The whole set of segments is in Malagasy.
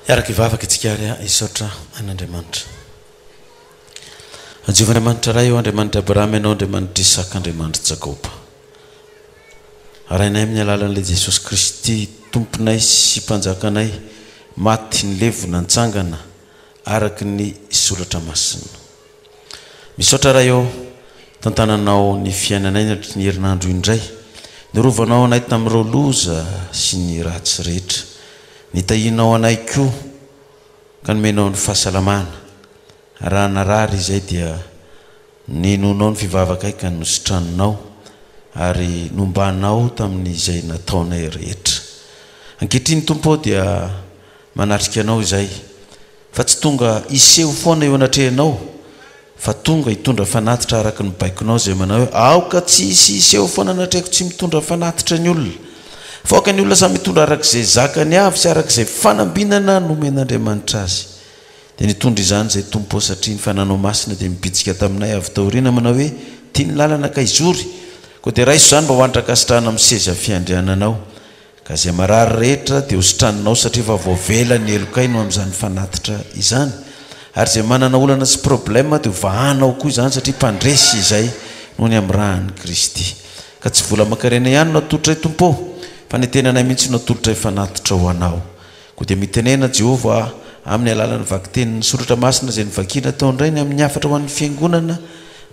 Hiaraka hivavaka isika ary hisaotra an'Andriamanitra. Jehovah Andriamanitra Ray ô, Andriamanitr'i Abrahama Ianao, Andriamanitr'i Isaka, Andriamanitr'i Jakoba. Rainay amin'ny alalan'ilay Jesosy Kristy Tomponay sy Mpanjakanay, maty, nilevina, nitsangana araka ny Soratra Masina. Misaotra Ray ô, tantananao ny fiainanay nandritry ny herinandro indray, nirovanao anay tamin'ireo loza sy ny ratsy rehetra, nitahianao anay koa ka nomenao ny fahasalamana, raha narary izay dia ninoanao ny fivavakay ka nositraninao ary nombanao tamin'izay nataonay rehetra. Ankehitriny Tompo ô dia manatrika Anao izay Fa tsy tonga hiseho foana eo anatrehanao, fa tonga hitondra fanatitra araka ny baikonao izay manao hoe, Aoka tsy hisy hiseho foana anatrehako tsy mitondra fanatitra ny olona. Fa aoka ny olona samy hitondra araka izay zakany avy sy araka izay fanambinana nomen'Andriamanitra azy. Dia nitondra izany izay Tompo ô, satria ny Fananao Masina dia nibitsika taminay avy taoriana manao hoe, Tia ny lalana ka hizory. Koa dia raiso izany mba ho andran-kasitrahana amin'ny seza fiandriananao. Ka izay marary rehetra dia ho sitraninao satria efa voavela ny helokay noho amin'izany fanatitra izany. Ary izay manana olana sy problème dia ho vahanao koa izany satria mpandresy izay noho ny amin'ny ràn'i Kristy. Ka tsy vola aman-karena ihany no atolotray Tompo ô, fa ny tenanay mihitsy no atolotray fanatitra ho Anao. Koa dia mitenena Jehovah amin'ny alalan'ny vakitenin'ny Soratra Masina izay novakiana tao indray ny amin'ny hafatra ho an'ny Fiangonana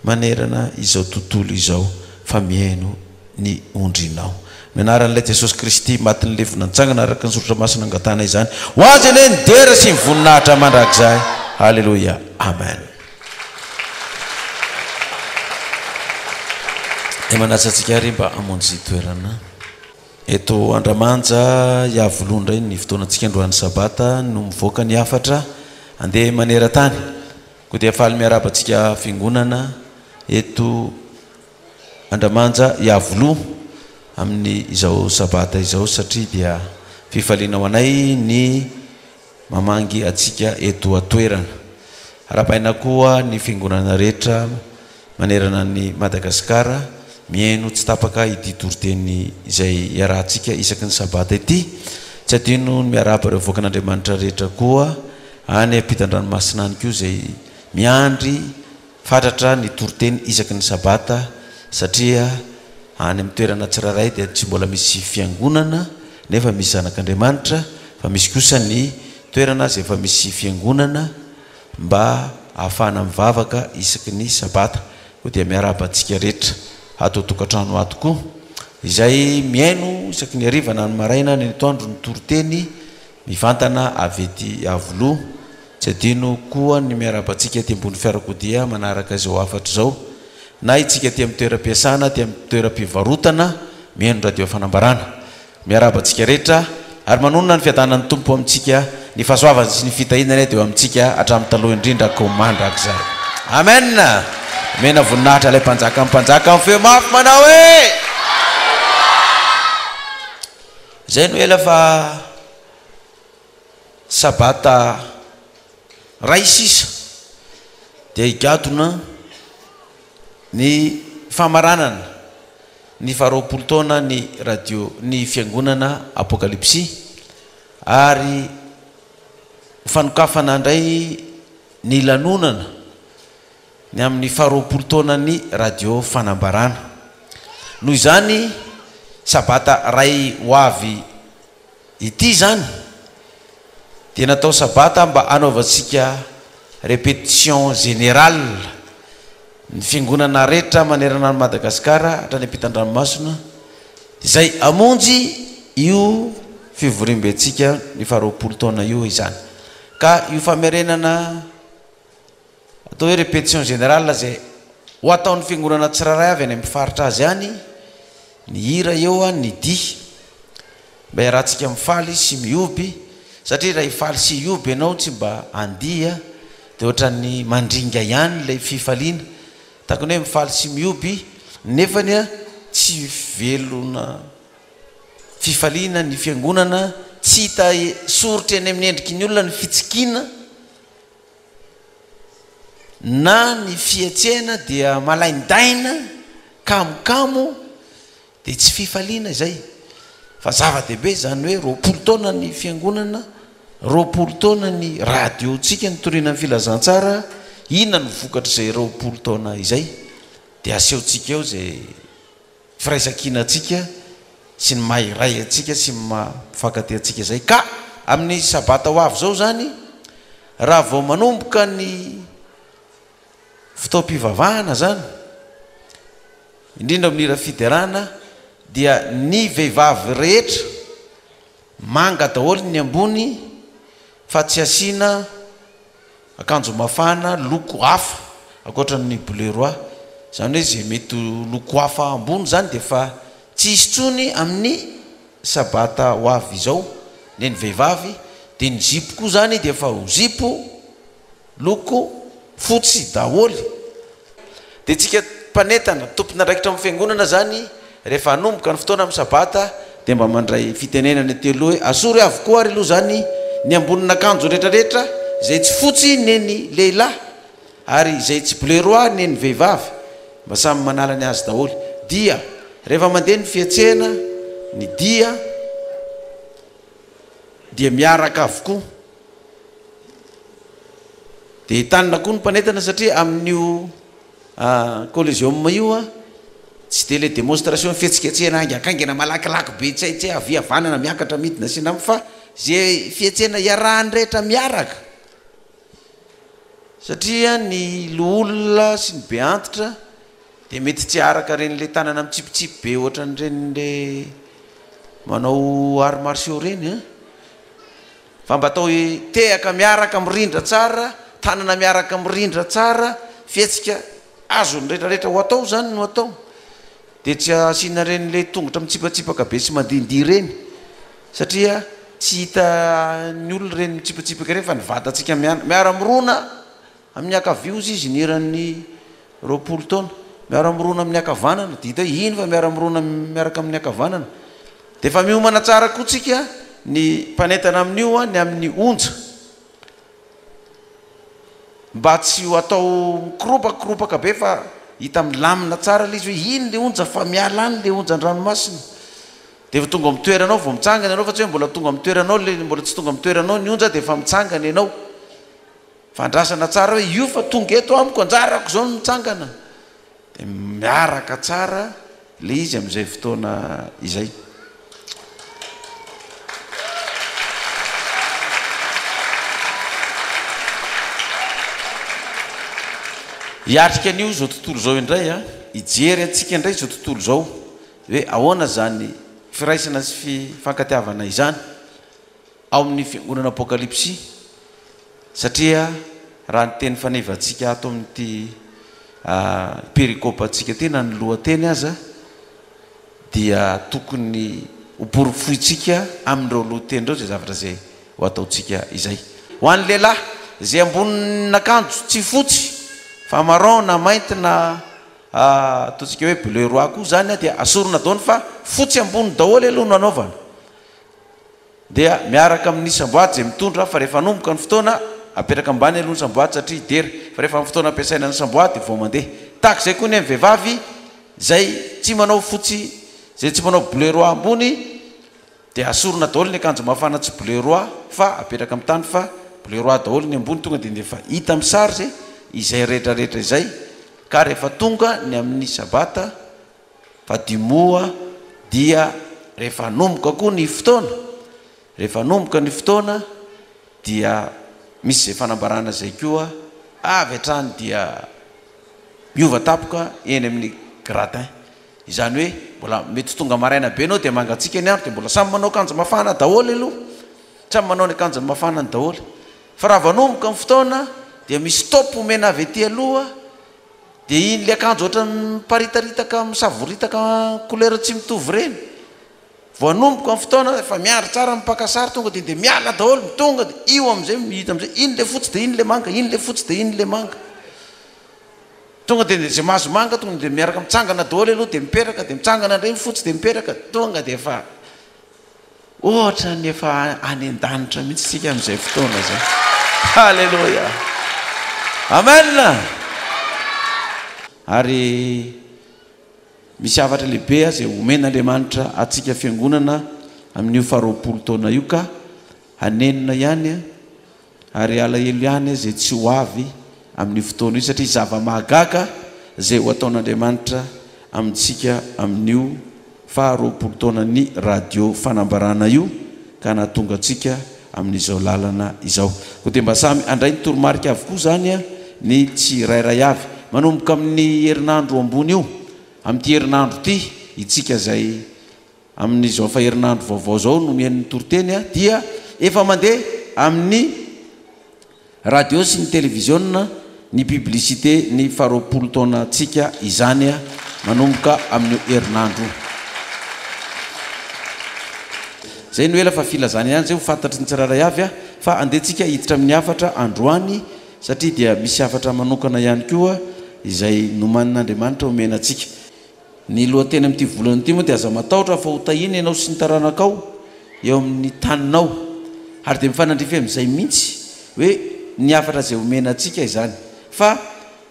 manerana izao tontolo izao fa mihaino ny ondrinao. Amin'ny anaran'ilay Jesosy Kristy maty nilevina nitsangana araka ny Soratra Masina angatahana izany. Ho Azy anie ny dera sy ny voninahitra mandrakizay. Haleloia. Amen. Dia manasa antsika ary mba hamonjy toerana. Eto Andramanja, Iavoloha indray ny fotoanantsika androany Sabata no mivoaka ny hafatra andeha maneran-tany. Koa dia faly miarahaba antsika fiangonana eto Andramanja Iavoloha amin'ny izao Sabata izao satria dia fifaliana ho anay ny mamangy antsika eto an-toerana. Arahabaina koa ny fiangonana rehetra manerana an'i Madagasikara mihaino tsy tapaka ity toriteny izay iarahantsika isaky ny Sabata ity. Tsy adino ny miarahaba ireo vahoakan'Andriamanitra rehetra koa any ampitan-dranomasina any koa izay miandry fatratra ny toriteny isaky ny Sabata satria any amin'ny toerana tsirairay dia tsy mbola misy fiangonana nefa misy zanak'Andriamanitra fa misy kosa ny toerana izay efa misy fiangonana mba ahafahana mivavaka isaky ny Sabata. Koa dia miarahaba antsika rehetra ato an-tokantrano ato koa izay mihaino isaky ny hariva na ny maraina na ny atoandro ny toriteny mivantana avy ety Iavoloha. Tsy adino koa ny miarahaba antsika aty ambony fiarakodia manaraka izao hafatra izao, na itsika aty amin'ny toeram-piasana, aty amin'ny toeram-pivarotana, mihaino radio fanambarana. Miarahaba antsika rehetra ary manonona ny fiadanan'ny Tompo amintsika, ny fahasoavany sy ny fitahiany anie dia ho amintsika hatramin'ny taloha indrindra koa mandrakizay. Amen! Omena voninahitra ilay Mpanjakan'ny mpanjaka amin'ny feo mafy manao hoe. Izay no ela fa. Sabata ray sisa dia higadona ny famaranana ny faharoapolo taona ny radio ny fiangonana Apokalypsy ary ho fanokafana indray ny lanonana ny amin'ny faharoapolo taonan'ny radio fanambarana. Noho izany sabata ray ho avy Ity izany dia natao sabata mba hanaovantsika répétition générale ny fiangonana rehetra manerana an'i Madagasikara hatrany ampitan-dranomasina izay hamonjy io fivoriambentsika ny faharoapolo taona io izany. Ka io famerenana Atao hoe répétition générale izay ho ataon'ny fiangonana tsirairay avy any amin'ny faritra azy any, ny hira eo an, ny dihy, mba hiarahantsika mifaly sy mihoby, satria raha hifaly sy hihoby ianao tsy mba handihy an, dia ohatran'ny mandringa ihany ilay fifaliana, tahaka ny hoe mifaly sy mihoby nefany an tsy velona fifaliana ny fiangonana, tsy hita soritra eny amin'ny endriky ny olona ny fitsikiana. Na ny fihetsehana dia malaindaina, kamokamo, dia tsy fifaliana izay. Fa zava-dehibe izany hoe 20 taona ny fiangonana, 20 taona ny radio-ntsika nitoriana ny filazantsara, inona no vokatr'izay 20 taona izay? Dia asehontsika eo izay firaisankinantsika sy ny maha iray antsika sy ny maha mpifankatia antsika izay. Ka amin'ny sabata ho avy izao izany, raha vao manomboka ny fotoam-pivavahana izany, indrindra amin'ny hira fiderana, dia ny vehivavy rehetra manga daholo ny ambony fa tsy asiana akanjo mafana loko hafa ankoatra ny bleu roi, izany hoe izay mety ho loko hafa ambony izany dia efa tsy hisy intsony amin'ny sabata ho avy izao, ny an'ny vehivavy, dia ny zipo koa izany dia efa ho zipo loko fotsy daholo. Dia tsika mpanentana, tompon'andraikitra amin'ny fiangonana izany, rehefa hanomboka ny fotoana amin'ny sabata dia mba mandray fitenenana ety aloha hoe asory avokoa ary aloha izany ny ambonin'akanjo rehetrarehetra, izay tsy fotsy neny lehilahy ary izay tsy bleu roi neny vehivavy, mba samy manala ny azy daholo. Dia rehefa mandeha ny fihetsehana, ny dia dia miaraka avokoa. Dia entanina koa ny mpanentana satria amin'io Coliseum io tsy dia ilay démonstration fihetsiketsehana haingankaingana malakilaky be tsy hay tsy hay havia havanana miakatra midina sy ny fa izay fihetsehana iarahan'ny rehetra miaraka satria ny loholona sy ny be antitra dia mety tsy haharaka ireny ilay tanana mitsipitsipy be ohatran'ireny ilay manao arts martiaux ireny an. Fa mba atao tehaka miaraka mirindra tsara, tanana miaraka mirindra tsara, fihetsika azon'ny rehetra rehetra ho atao izany no atao. Dia tsy asiana ireny le tongotra mitsipatsipaka be sy mandihindihy ireny satria tsy hitan'ny olona ireny mitsipatsipaka ireny fa ny vatantsika miara-mirona Amin'ny ankavia hozy izy ny hiran'ny 20 taona. Miara-mirona amin'ny ankavanana. Dia hita hoe iny fa miara-mirona miaraka amin'ny ankavanana. Dia efa miomana tsara koa tsika ny mpanentana amin'io ny amin'ny onja. Mba tsy ho atao mikoropakikoropaka be fa hita milamina tsara ilay izy hoe iny ilay onja fa miala any ilay onja an-dranomasina. Dia efa tonga amin'ny toeranao vao mitsangana ianao fa tsy hoe mbola tonga amin'ny toeranao ilay mbola tsy tonga amin'ny toeranao ny onja dia efa mitsangana ianao. Fandrasana tsara hoe io fa tonga eto amiko, anjarako izao ny mitsangana. Dia miaraka tsara ilay izy amin'izay fotoana izay. Hiatrika an'io izao tontolo izao indray an, hijery antsika indray izao tontolo izao hoe ahoana izany firaisana sy fifankatiavana izany. ao amin'ny Fiangonana Apokalypsy, satria raha ny teny fanevantsika ato amin'ity perikopantsika ity na ny lohateny aza dia tokony ho porofointsika amin'ireo lohateny ireo izay zavatra izay ho ataontsika izay. Ho an'ny lehilahy izay ambonin'akanjo tsy fotsy fa marron na mainty na ataontsika hoe bleu roi koa izany dia asorina daholo fa fotsy ambony daholo aloha no anaovana. Dia miaraka amin'ny samboady izay mitondra fa rehefa hanomboka ny fotoana, apetraka ambany aloha ny samboady satria hidera, fa rehefa amin'ny fotoana ampiasaina ny samboady vao mandeha. Tahaka izay koa ny amin'ny vehivavy izay tsy manao fotsy, izay tsy manao bleu roi ambony dia asorina daholo ny akanjo mafana tsy bleu roi fa apetraka amin'ny tany fa bleu roi daholo ny ambony tonga dia efa hita amin'ny sary izay izay rehetra rehetra izay ka rehefa tonga ny amin'ny sabata Fa dimoa dia rehefa hanomboka koa ny fotoana, rehefa hanomboka ny fotoana dia misy izay fanambarana izay koa avy hatrany dia miova tapoka eny amin'ny gradin. Izany hoe mbola mety tonga maraina be ianao dia mangatsiaka ny andro dia mbola samy manao akanjo mafana daholo aloha, samy manao ny akanjony mafanany daholo. Fa raha vao hanomboka ny fotoana dia misy stop omena avy aty aloha Dia iny le akanjo ohatran'ny miparitaritaka misavoritaka couleur tsy mitovy ireny. Vao hanomboka ny fotoana efa miandry tsara ny mpaka sary tonga dia dia miala daholo, tonga dia io amin'izay hita amin'izay iny le fotsy dia iny le manga, iny le fotsy dia iny le manga. Tonga dia izay mahazo manga tonga dia miaraka mitsangana daholo aloha dia miperaka dia mitsangana indray ny fotsy dia miperaka, tonga dia efa Ohatran'ny efa any an-danitra mihitsy isika amin'izay fotoana izay. Haleloia! Amen! Ary misy hafatra lehibe izay omen'Andriamanitra antsika fiangonana amin'io faharoapolo taona io ka. Hanenina ihany aho ary halahelo ihany aho izay tsy ho avy amin'io fotoana io satria zava-mahagaga izay ho ataon'Andriamanitra amintsika amin'io faha 20 taonan'ny radio fanambarana io ka nahatonga antsika amin'izao lalana izao. Koa dia mba samy handray ny toromarika avokoa izany ny tsirairay avy. Manomboka amin'ny herinandro ambony io, amin'ity herinandro ity, itsika izay amin'izao fa herinandro vaovao izao no mihaino ny toriteny dia efa mandeha amin'ny radio sy ny televiziona ny publicité ny faha 20 taonantsika izany manomboka amin'io herinandro io. Zay no ela fa filazana ihany zay ho fantatry ny tsirairay avy fa andeha tsika hiditra amin'ny hafatra androany satria dia misy hafatra manokana ihany koa izay nomanin'Andriamanitra omena antsika. Ny lohateny amin'ity volana ity moa dia Aza matahotra fa ho tahiana ianao sy ny taranakao eo amin'ny taninao. Ary dia mifanandrify amin'izay mihitsy hoe ny hafatra izay omena antsika izany. Fa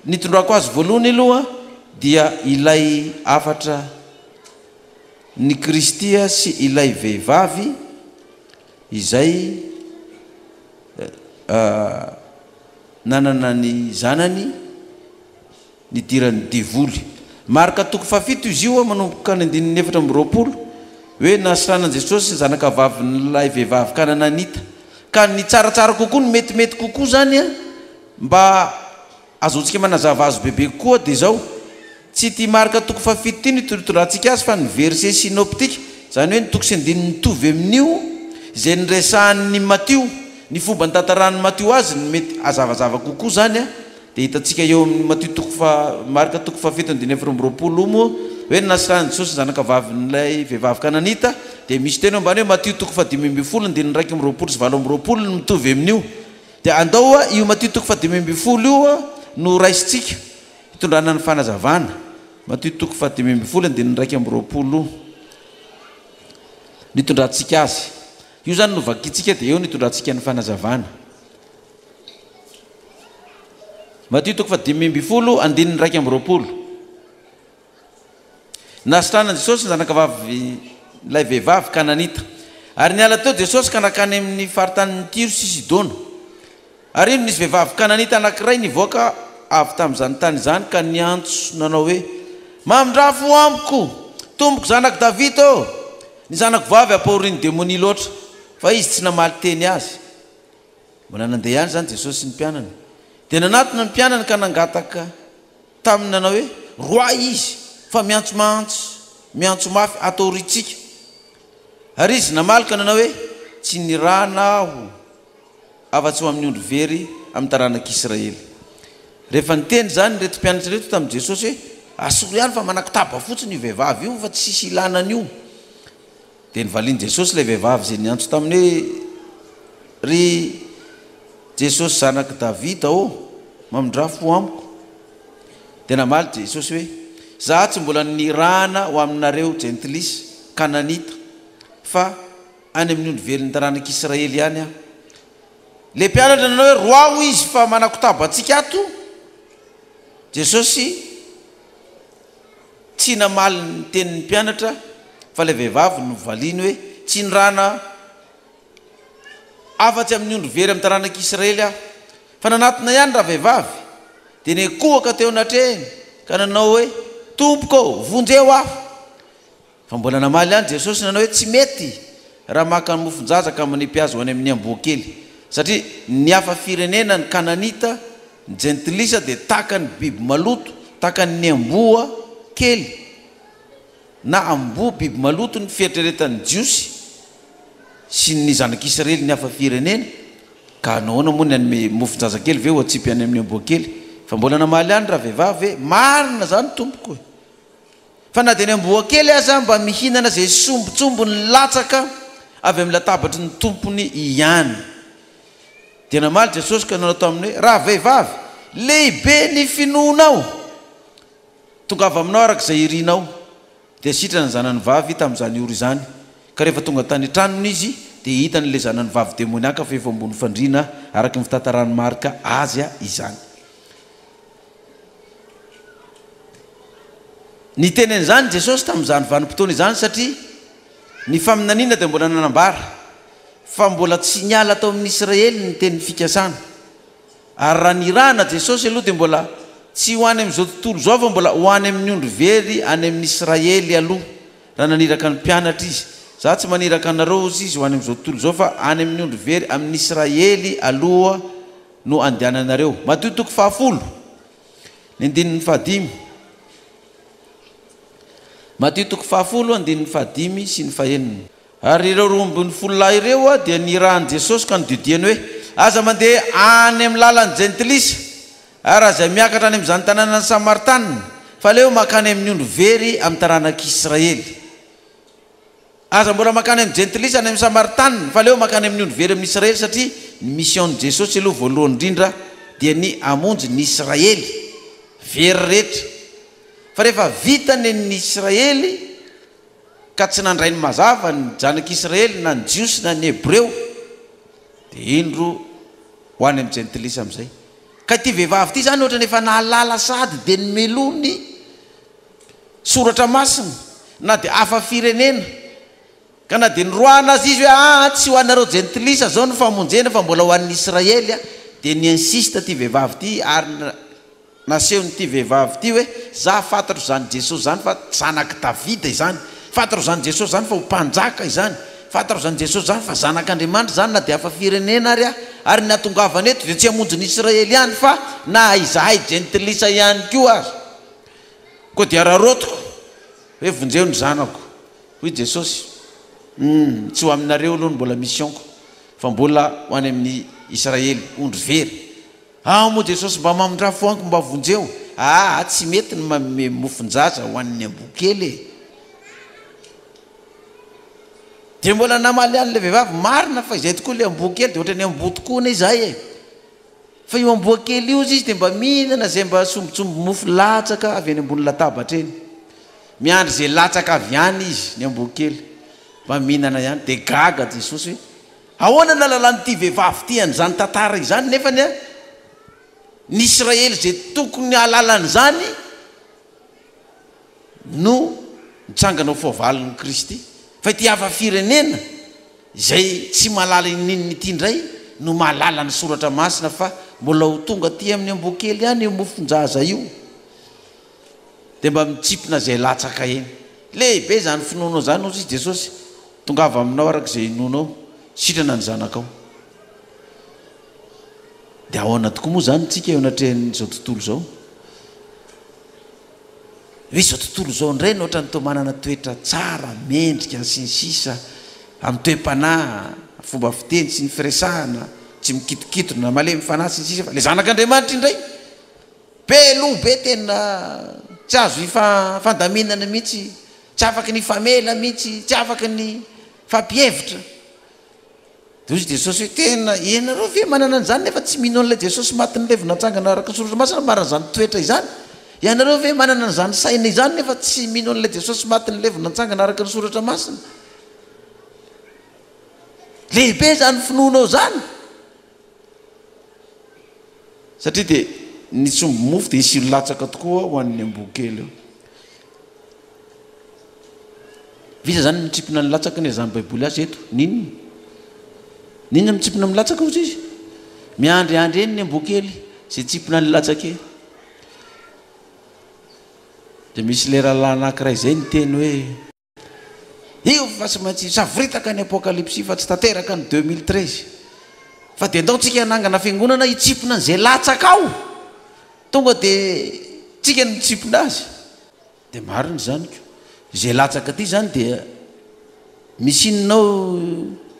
ny nitondrako azy voalohany aloha dia ilay hafatra ny Kristy sy ilay vehivavy izay nanana ny zanany nidiran'ny devoly. Marka toko fahafito izy io manomboka ny andininy 24, hoe nasitranan'i Jesosy ny zanakavavin'ilay vehivavy kanananita. Ka ny tsaratsara kokoa, ny metimety kokoa izany mba ahazoantsika manazava azy bebe kokoa dia izao, tsy ity Marka toko fahafito ity no itondrantsika azy fa ny verset synoptique, izany hoe ny toko sy andininy mitovy amin'io izay niresahan'i Matio, ny fomba nitantaran'i Matio azy no mety hazavazava kokoa izany. Dia hitantsika eo amin'ny Matio toko faha, Marka toko fahafito andininy 24 moa hoe ny nasitrahan'i Jesosy ny zanakavavin'ilay vehivavy kananita, dia misy teny eo ambany hoe Matio toko fahadimy ambin'ny folo andininy 21 sy 28 no mitovy amin'io. Dia andao hoa io Matio toko fahadimy ambin'ny folo io hoa no raisintsika hitondrana ny fanazavana. Matio toko fahadimy ambin'ny folo andininy 21 no hitondrantsika azy. Io izany no vakintsika dia eo no hitondrantsika ny fanazavana. Matio toko fahadimy ambin'ny folo andininy 21. Nasitranan'i Jesosy ny zanakavavin'ilay vehivavy kananita. Ary niala teo Jesosy ka nankany amin'ny faritanin'i Tyro sy Sidona. Ary indro nisy vehivavy kananita anankiray nivoaka avy tamin'izany tany izany ka niantso nanao hoe, Mamindrà fo amiko, Tompoko zanak'i Davida ô! Ny zanako vavy ampahorian'ny demonia loatra. Fa izy tsy namaly teny azy. Mbola nandeha ihany izany Jesosy sy ny mpianany. Dia nanatona ny mpianany ka nangataka taminy nanao hoe, Roahy izy, fa miantso mantsy, miantso mafy ato aoriantsika. Ary izy namaly ka nanao hoe, Tsy nirahana aho afa-tsy ho amin'ny ondry very amin'ny taranak'Israely. Rehefa niteny izany ireto mpianatra ireto tamin'i Jesosy hoe, Asory ihany fa manakotaba fotsiny io vehivavy io fa tsisy ilana an'io. Dia novalian'i Jesosy ilay vehivavy izay niantso taminy hoe, Ry Jesosy Zanak'i Davida ô, mamindrà fo amiko. Dia namaly Jesosy hoe, Izaho tsy mbola nirahana ho aminareo Jentilisa, Kananita, fa any amin'ny ondry velon'ny taranak'Israely ihany aho. Ilay mpianatra nanao hoe, Roaho izy fa manakotaba antsika ato. Jesosy. Tsy namaly ny tenin'ny mpianatra fa ilay vehivavy no novaliany hoe, Tsy nirahana afa-tsy amin'ny ondry very amin'ny taranak'Israely aho. Fa nanatona ihany ravehivavy, dia nikohaka teo anatrehiny ka nanao hoe, Tompoko ô, vonjeo aho! Fa mbola namaly ihany Jesosy nanao hoe, Tsy mety raha maka ny mofon-jaza ka manipy azy ho any amin'ny amboa kely. Satria ny hafa firenena, ny Kananita, ny Jentilisa dia tahaka ny biby maloto, tahaka ny amboa kely, na amboa biby maloto ny fieritreretan'ny Jiosy sy ny zanak'Israely ny hafa firenena. Ka nahoana moa ny hanome mofon-jaza kely ve ho atsipy any amin'ny amboa kely? Fa mbola namaly ihany ravehivavy hoe, Marina izany tompoko e! Fa na dia ny amboa kely aza mba mihinana izay sombintsombiny latsaka avy amin'ny latabatry ny tompony ihany. Dia namaly Jesosy ka nanao taminy hoe, Ravehivavy, lehibe ny finoanao! Tongava aminao araka izay irinao. Dia sitrana ny zanany vavy tamin'izany ora izany. Ka rehefa tonga tany an-tranony izy, dia hitany ilay zanany vavy demoniaka fa efa ambony fandriana, araka ny fitantaran'i Marka azy izany. Niteny an'izany Jesosy tamin'izany vanim-potoana izany satria ny faminaniana dia mbola nanambara. Fa mbola tsy niala tao amin'ny Israely ny teny fikasana. Ary raha nirahana Jesosy aloha dia mbola tsy ho any amin'izao tontolo izao fa mbola ho any amin'ny ondry very any amin'ny Israely aloha raha naniraka ny mpianatra Izy. Za tsy maniraka anareo hozy Izy ho any amin'izao tontolo izao fa any amin'ny ondry very amin'ny Israely aloha no andehananareo. Matio toko fahafolo, ny andininy fahadimy. Matio toko fahafolo, andininy fahadimy sy ny fahenina. Ary ireo 12 lahy ireo dia nirahan'i Jesosy ka nodidiany hoe, Aza mandeha any amin'ny lalan'ny Jentilisa, ary aza miakatra any amin'izany tanànan'ny Samaritanina, fa aleo mankany amin'ny ondry very amin'ny taranak'Israely. Aza mbola mankany amin'ny Jentilisa any amin'ny Samaritanina, fa aleo mankany amin'ny ondry very amin'ny Israely, satria ny mission-n'i Jesosy aloha voalohany indrindra dia ny hamonjy ny Israely very rehetra. Fa rehefa vita ny an'ny Israely, ka tsy nandray ny mazava ny zanak'Israely na ny Jiosy na ny Hebreo, dia indro ho any amin'ny Jentilisa amin'izay. Ka ity vehivavy ity izany ohatran'ny efa nahalala sahady dia nomeloha ny Soratra Masina, na dia hafa firenena, ka na dia noroahana aza izy hoe aa tsy ho anareo Jentilisa izao ny famonjena fa mbola ho an'ny Israely, dia ni-insiste ity vehivavy ity ary Nasehon'ity vehivavy ity hoe, Za fantatro izany Jesosy izany fa zanak'i Davida izany. Fantatro izany Jesosy izany fa ho mpanjaka izany. Fantatro izany Jesosy izany fa zanak'Andriamanitra izany na dia hafa firenena ary aho. Ary ny hahatongavany eto dia tsy hamonjy ny Israely ihany fa na izahay jentilisa ihany koa aza. Koa dia araraotiko hoe vonjeo ny zanako. Hoy Jesosy, Humm, tsy ho aminareo aloha no mbola mission-ko fa mbola ho any amin'ny Israely, ondry very. Ao moa Jesosy mba mamindrà fo anko mba vonjeo aa tsy mety ny manome mofon-jaza ho an'ny amboa kely e! Dia mbola namaly ihany ilay vehivavy, marina fa izay tokoa ilay amboa kely dia ohatran'ny amboa tokoa anie izahay e! Fa io amboa kely io izy dia mba mihinana izay mba sombintsombin-mofo latsaka avy eny ambony latabatra eny. Miandry izay latsaka avy any izy, ny amboa kely, mba mihinana ihany. Dia gaga Jesosy hoe, Ahoana no nahalalan'ity vehivavy ity an'izany tantara izany nefany a ny Israely izay tokony hahalala an'izany no nitsangana ho fahavalon'i Kristy fa ity hafa firenena izay tsy mahalala ininona ity indray no mahalala ny soratra masina fa mbola ho tonga aty amin'ny amboakely ihany io mofon-jaza io. Dia mba mitsipona izay latsaka eny. Lehibe izany finoanao izany hozy izy Jesosy. Tongava aminao araka izay inoanao. Sitrana ny zanakao. Dia ahoana tokoa moa izany tsika eo anatrehan'izao tontolo izao? Hoe izao tontolo izao indray no ohatran'ny toa manana toetra tsara, mendrika sy ny sisa, amin'ny toe-panahy, fomba fiteny sy ny firesahana, tsy mikitokitona, malemy fanahy sy ny sisa fa ilay zanak'Andriamanitra indray Be loha be tena tsy azo ifandaminana mihitsy, tsy afaky ny hifamela mihitsy, tsy afaky ny hifampihevitra. Dia hoy Jesosy hoe, tena ianareo ve manana an'izany nefa tsy mino an'ilay Jesosy maty nilevina natsangana araka ny soratra masina manana izany toetra izany? Ianareo ve manana an'izany saina izany nefa tsy mino an'ilay Jesosy maty nilevina natsangana araka ny soratra masina? Lehibe izany finoanao izany. Satria dia ny tsombi-mofo dia hisy latsaka tokoa ho an'ny amboa kely eo. Visa izany mitsipona ny latsaka ny azan'ny baiboly azy eto. N'inona? N'inona mitsipona amin'ny latsaka hozy izy? Miandriandry eny ny amboa kely izay tsipona ny latsaka eny. Dia misy ilay rahalahy anankiray izay niteny hoe. Io fa tsy maintsy hisavoritaka ny apokalypsy fa tsy tanteraka ny 2013. Fa dia ndao tsika hanangana fiangonana hitsipona an'izay latsaka ao. Tonga dia tsika no mitsipona azy. Dia marina izany ko. Izay latsaka aty izany dia misy inona ao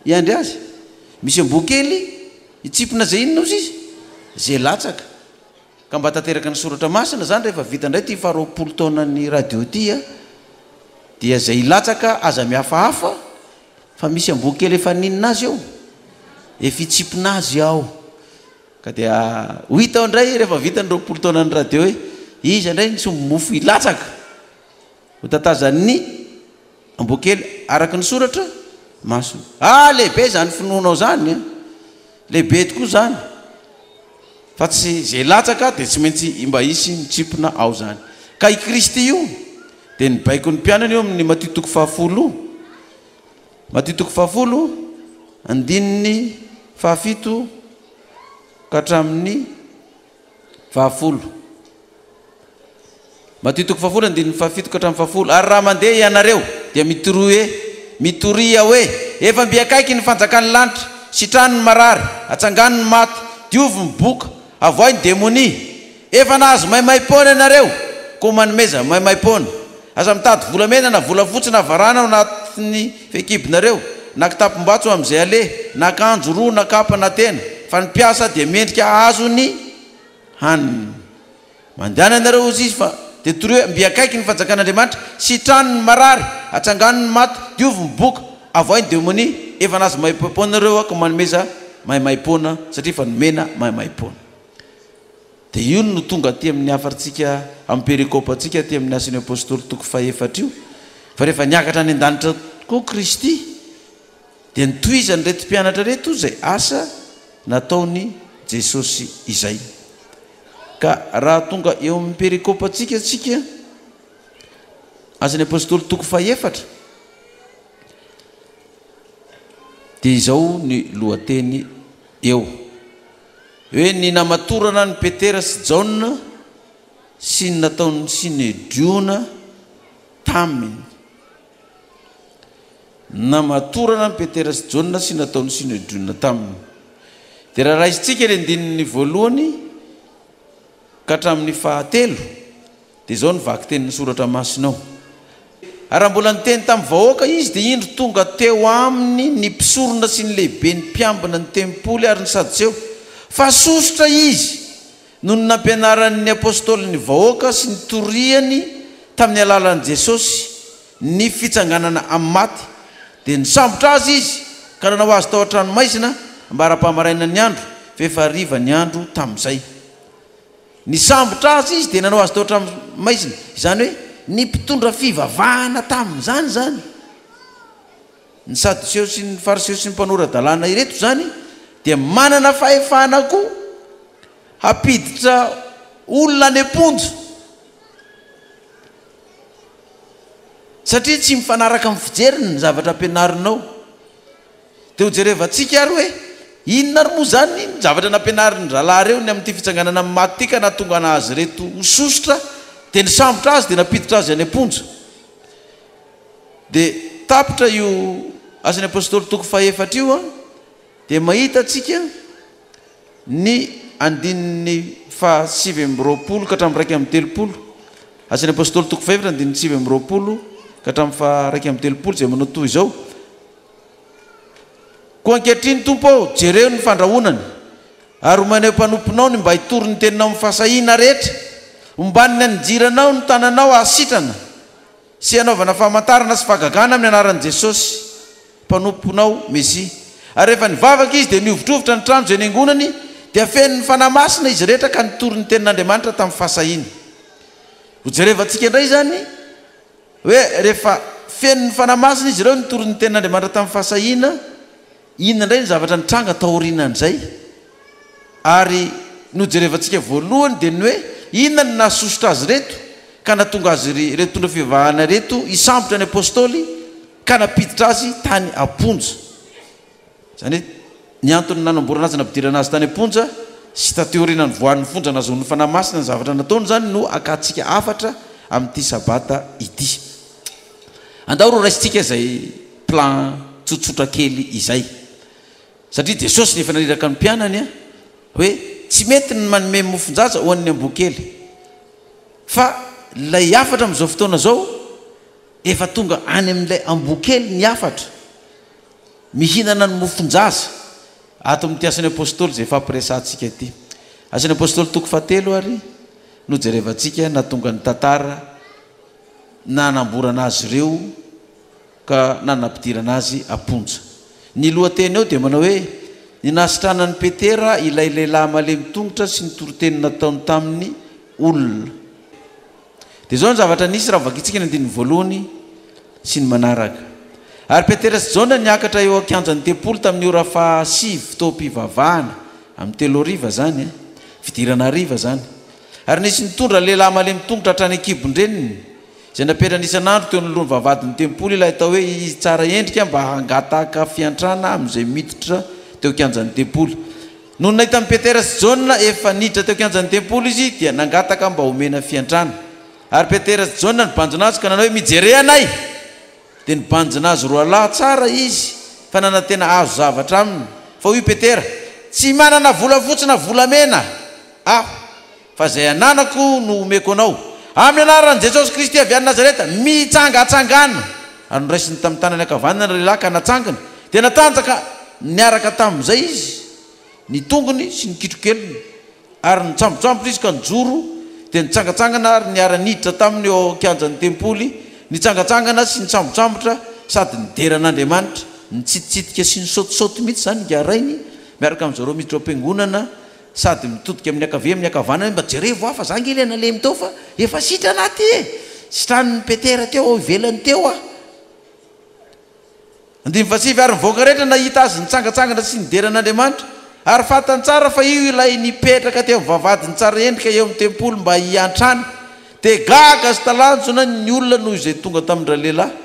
hiandry azy? Misy amboa kely hitsipona izay inona ozy izy? Izay latsaka. Ka mba tanteraka ny soratra masina zany rehefa vita indray ity faha 20 taonan'ny radio ity a, dia izay hilatsaka aza mihafahafa fa misy amboa kely efa ninona azy eo, efa hitsimpona azy ao. Ka dia ho hita ao indray rehefa vita ny 20 taonan'ny radio hoe iza indray ny sombi-mofo hilatsaka ho tatazan'ny Amboa kely araka ny soratra masina. Ah lehibe izany finoanao izany a! Lehibe tokoa izany. Fa tsy izay latsaka dia tsy maintsy mba hisy mitsimpona ao izany. Ka i Kristy io dia nibaiko ny mpianany eo amin'ny Matio toko fahafolo. Matio toko fahafolo. andininy fahafito ka hatramin'ny fahafolo. Matio toko fahafolo andininy fahafito ka hatramin'ny fahafolo. Ary raha mandeha ianareo, dia mitoroa hoe, mitoria hoe, Efa mby akaiky ny fanjakan'ny lanitra, sitrano ny marary, atsangano ny maty, diovy ny boka, avoahy ny demonia. Efa nahazo maimaim-poana ianareo, koa manomeza maimaim-poana. Aza mitady volamena na volafotsy na varahana ao anatin'ny fehikibonareo, na kitapom-batso amin'izay aleha, na akanjo roa na kapa na tena, fa ny mpiasa dia mendrika hahazo ny haniny. Mandehana ianareo, hozy izy, fa dia torio hoe, Mby akaiky ny fanjakan'Andriamanitra, sitrano ny marary, atsangano ny maty, diovy ny boka, avoahy ny demonia, efa nahazo maimaim-poana ireo, koa manomeza maimaim-poana, satria efa nomena maimaim-poana. Dia io no tonga aty amin'ny hafatrtsika, amin'ny perikopantsika aty amin'ny Asan'ny Apostoly toko fahefatra io, fa rehefa niakatra any an-danitra koa Kristy, dia notohizan'ireto mpianatra ireto izay asa nataon'i Jesosy izay. Ka raha tonga eo amin'ny perikopantsika isika, Asan'ny Apostoly toko fahefatra, dia izao ny lohateny eo. Hoe ny namatorana an'i Petera sy Jaona sy ny nataon'ny Synedriona taminy. Namatorana an'i Petera sy Jaona sy nataon'ny Synedriona taminy. Dia raha raisintsika ny andininy voalohany ka hatramin'ny fahatelo, Dia izao no vakitenin'ny Soratra Masina ao, Ary raha mbola niteny tamin'ny vahoaka izy, dia indro tonga teo aminy ny mpisorona sy ny lehiben'ny mpiambina ny tempoly ary ny Sadoseo, fa sosotra izy noho ny nampianaran'ny apostoly ny vahoaka sy nitoriany tamin'ny alalan'i Jesosy ny fitsanganana amin'ny maty. Dia nisambotra azy izy ka nanao azy tao an-tranomaizina ambara-pahamarainan'ny andro, fa efa hariva ny andro tamin'izay. Nisambotra azy izy dia nanao azy tao an-tranomaizina. Izany hoe ny mpitondra fivavahana tamin'izany izany, ny Sadoseo sy ny Fariseo sy ny mpanora-dalàna ireto izany dia manana fahefana koa hampiditra olona any am-ponja. Satria tsy mifanaraka amin'ny fijeriny ny zavatra ampianarinao. Dia hojerevantsika ary hoe inona ary moa izany ny zavatra nampianarin'ny rahalahy ireo ny amin'ity fitsanganana amin'ny maty ity ka nahatonga anazy ireto ho sosotra dia nisambotra azy dia nampiditra azy any am-ponja. Dia tapitra io Asan'ny Apostoly toko fahefatra io an, dia mahita antsika ny andininy faha 29 ka hatramin'ny 31. Asan'ny Apostoly toko fahefatra andininy 29 ka hatramin'ny faha 31 izay manao toy izao. Koa ankehitriny, Tompo ô, jereo ny fandrahonany, ary omenay mpanomponao ny mba hitory ny teninao amin'ny fahasahiana rehetra, omban'ny haninjiranao ny tananao hahasitrana sy hanaovana famantarana sy fahagagana amin'ny anaran'i Jesosy, mpanomponao Mesia. Ary rehefa nivavaka izy, dia nihovitrovitra ny trano izay niangonany, dia feno ny Fanahy Masina izy rehetra ka nitory ny tenin'Andriamanitra tamin'ny fahasahiana. Hojerevantsika indray izany. Hoe rehefa feno ny Fanahy Masina izy ireo nitory ny tenin'Andriamanitra tamin'ny fahasahiana, inona indray ny zavatra nitranga taorianan'izay? Ary nojerevantsika voalohany dia ny hoe inona no nahasosotra azy ireto ka nahatonga azy ireto mpitondra fivavahana ireto hisambotra ny apostoly ka nampiditra azy tany am-ponja. Izany hoe ny antony nanamborana azy nampidirana azy tany am-ponja sy taty aoriana nivoahany ny fonja nahazoany ny Fanahy Masina ny zavatra nataony izany no hakantsika hafatra amin'ity Sabata ity. Andao ro raisintsika izay plan tsotsotra kely izay. Satria Jesosy no efa naniraka ny mpianany hoe tsy mety ny manome mofon-jaza ho an'ny amboa kely. Fa ilay hafatra amin'izao fotoana izao efa tonga any amin'ilay amboa kely ny hafatra. Mihinana ny mofon-jaza, ato amin'ity Asan'ny Apostoly izay ifampiresahantsika ity. Asan'ny Apostoly toko fahatelo ary no jerevantsika nahatonga ny tantara nanamborana azy ireo ka nanampidirana azy am-ponja. Ny lohateny eo dia manao hoe, Ny nahasitranan'i Petera ilay lehilahy malemy tongotra sy ny toriteny nataony tamin'ny olona. Dia izao ny zavatra nisy raha vakintsika ny andininy voalohany sy ny manaraka. Ary Petera sy Jaona niakatra eo an-kianjan'ny tempoly tamin'ny ora fahasivy fotoam-pivavahana, amin'ny telo hariva izany, fidirana hariva izany. Ary nisy nitondra lehilahy malemy tongotra hatrany an-kibon-dreniny. Izay napetrany isan'andro teo anoloan'ny vavahadin'ny tempoly ilay atao hoe Izy Tsara Endrika mba hangataka fiantrana amin'izay miditra teo an-kianjan'ny tempoly. Nony nahita an'i Petera sy Jaona efa niditra teo an-kianjan'ny tempoly izy, dia nangataka mba homena fiantrana. Ary Petera sy Jaona nibanjina azy ka nanao hoe, Mijere anay! Dia nibanjina azy roalahy tsara izy, fa nanantena hahazo zavatra aminy. Fa hoy Petera, Tsy manana volafotsy na volamena aho, fa izay ananako no omeko anao. Amin'ny anaran'i Jesosy Kristy avy any Nazareta, mitsangatsangàna! Ary noraisiny tamin'ny tanany ankavanana ny lehilahy ka natsangany. Dia natanjaka niaraka tamin'izay izy, ny tongony sy ny kitrokeliny. Ary nitsambotsambotra izy ka nijoro, dia nitsangantsangana ary niara-niditra taminy eo an-kianjan'ny tempoly, nitsangantsangana sy nitsambotsambotra sady nidera an'Andriamanitra. Nitsititsitika sy nisaotisaoty mihitsy izany ingahy rainy, miaraka amin'izareo miditra ao am-piangonana sady mitodika amin'ny ankavia amin'ny ankavanana hoe mba jerevo aho fa za ange ilay nalemy teo fa efa sitrana aho ty e! Sitranin'i Petera teo ao ivelany teo aho. Andininy fahasivy, Ary ny vahoaka rehetra nahita azy nitsangantsangana sy nidera an'Andriamanitra, ary fantany tsara fa io ilay nipetraka teo amin'ny vavahadin'ny tsara endrika eo amin'ny tempoly mba hiantrana, dia gaga sy talanjona ny olona noho izay tonga tamin-dralehilahy.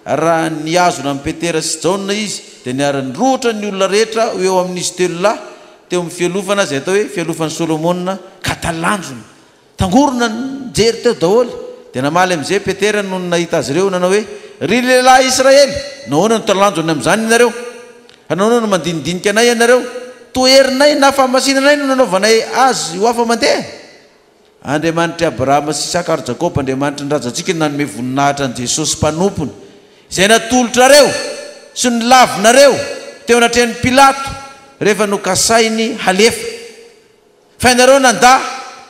Ary raha nihazona an'i Petera sy Jaona izy, dia niara-nirohotra ny olona rehetra ho eo amin'izy telo lahy teo amin'ny fialofana izay atao hoe fialofan'i Solomona, ka talanjona. Tangorona nijery teo daholo. Dia namaly amin'izay Petera nony nahita azy ireo, nanao hoe, Ry lehilahy Israely, nahoana no talanjona amin'izany ianareo? Ary nahoana no mandinidinika anay ianareo? Toa herinay na fahamasinanay no nanaovanay azy ho afa-mandeha? Andriamanitr'i Abrahama sy Isaka ary Jakoba, Andriamanitry ny razantsika no nanome voninahitra an'i Jesosy Mpanompony, izay natolotrareo sy nolavinareo teo anatrehan'i Pilato rehefa nokasainy halefa. Fa ianareo nandà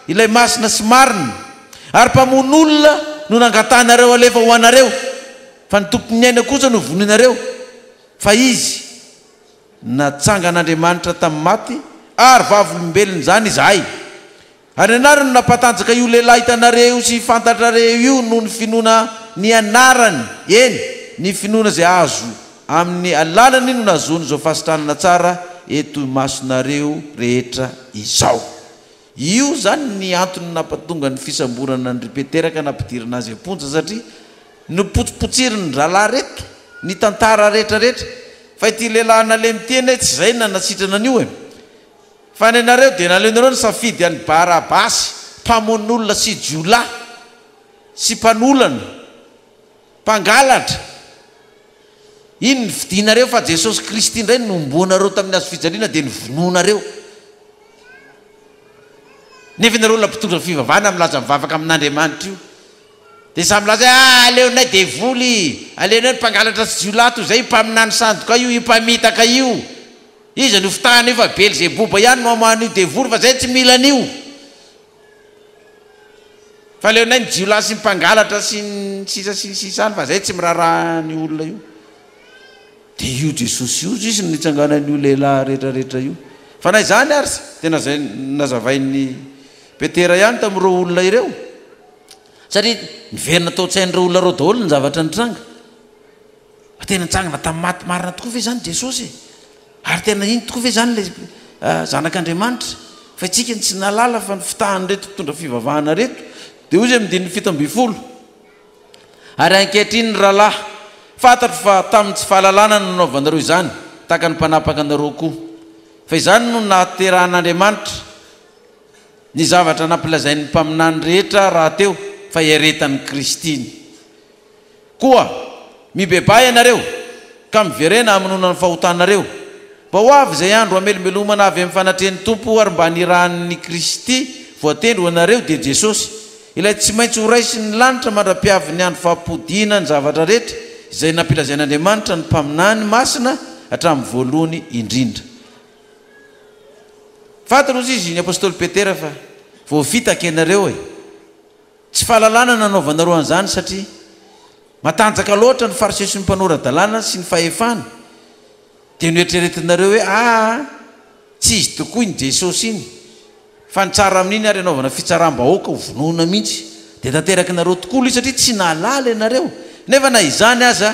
ilay masina sy marina, ary mpamono olona no nangatahanareo halefa ho anareo, fa ny Tompon'ny aina kosa no vonoinareo, fa Izy natsangan'Andriamanitra tamin'ny maty, ary vavolombelon'izany izahay. Ary ny anarany no nampatanjaka io lehilahy hitanareo sy fantatrareo io noho ny finoana ny anarany, eny, ny finoana izay azo Amin'ny alalany no nahazoany izao fahasitranana tsara eto imasonareo rehetra izao. Io izany ny antony nampatonga ny fisamborana an-dry Petera ka nampidirana azy am-ponja satria nopotsipotsirin'ny rahalahy reto ny tantara rehetra rehetra fa ity lehilahy nalemy ity anie tsy izay nanasitrana an'io e! Fa ny anareo dia naleonareo nisafidy an'i Barabasy mpamono olona sy jiolahy sy mpanolana. Mpangalatra! Iny nifidinareo fa Jesosy Kristy indray no nohomboanareo tamin'ny hazo fijaliana dia novonoinareo. Nefa ianareo olona mpitondra fivavahana milaza mivavaka amin'Andriamanitra io. Dia samy milaza hoe ah aleonay devoly, aleonay ny mpangalatra sy jiolahy toy izay io mpaminany sandoka io, io mpamitaka io. Iza no fitahana io fa Belzeboba ihany no hamaha an'io devoly fa zay tsy mila an'io. Fa aleonay ny jiolahy sy ny mpangalatra sy ny sisa sy ny sisa any fa zay tsy miraharaha an'io olona io. Dia io Jesosy io sisa no nitsanganan'io lehilahy rehetra rehetra io. Fa na izany ary dia nazavain'i Petera ihany tamin'ireo olona ireo. Satria niverina tao an-tsain'ireo olona ireo daholo ny zavatra nitranga. Fa tena nitsangana tamin'ny maty marina tokoa ve izany Jesosy e? Ary tena iny tokoa ve izany ilay Zanak'Andriamanitra? Fa isika no tsy nahalala fa ny fitahan'ireto mpitondra fivavahana ireto. Dia hoy izy amin'ny andininy 17, Ary ankehitriny ry rahalahy, fantatro fa tamin'ny tsy fahalalana no nanaovanareo izany, tahaka ny mpanapaka anareo koa. Fa izany no nahaterahan'Andriamanitra ny zavatra nampilazain'ny mpaminany rehetra rahateo fa hiaretan'i Kristy ny. Koa mibebaha ianareo, ka miverena hamonoana ny fahotanareo, mba ho avy izay andro hamelombelomana avy amin'ny fanatrehan'ny Tompo ary mba hanirahan'ny Kristy voatendry ho anareo, dia Jesosy, ilay tsy maintsy horaisin'ny lanitra mandra-piavin'ny andro fampodiana ny zavatra rehetra, izay nampilazain'Andriamanitra ny mpaminany masina hatramin'ny voalohany indrindra. Fantany, hozy izy, ny apostoly Petera, fa voafitaka ianareo e! Tsy fahalalana nanaovanareo an'izany satria matanjaka loatra ny fariseo sy ny mpanora-dalàna sy ny fahefany dia noeritreretinareo hoe aa tsy izy tokoa iny Jesosy iny fa ny tsara amin'iny ary anaovana fitsaram-bahoaka ho vonoina mihitsy dia tanterakinareo tokoa aloha satria tsy nahalala ianareo nefa na izany aza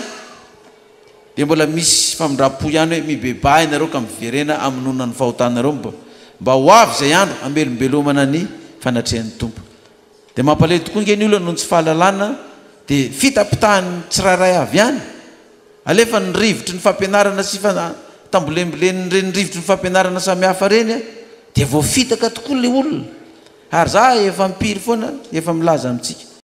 dia mbola misy famindram-po ihany hoe mibebaha ianareo ka miverena hamonoana ny fahotanareo mba mba ho avy izay andro hamelombelomana ny fanatrehan'ny Tompo. Dia mampalahelo tokoa ange ny olona noho ny tsy fahalalana Dia fitapitahan'ny tsirairay avy any. Alefa ny rivotry ny fampianarana sy tambolembolenin'ireny rivotry ny fampianarana samihafa ireny dia voafitaka tokoa ilay olona. Ary za efa impiry foana efa milaza amintsika.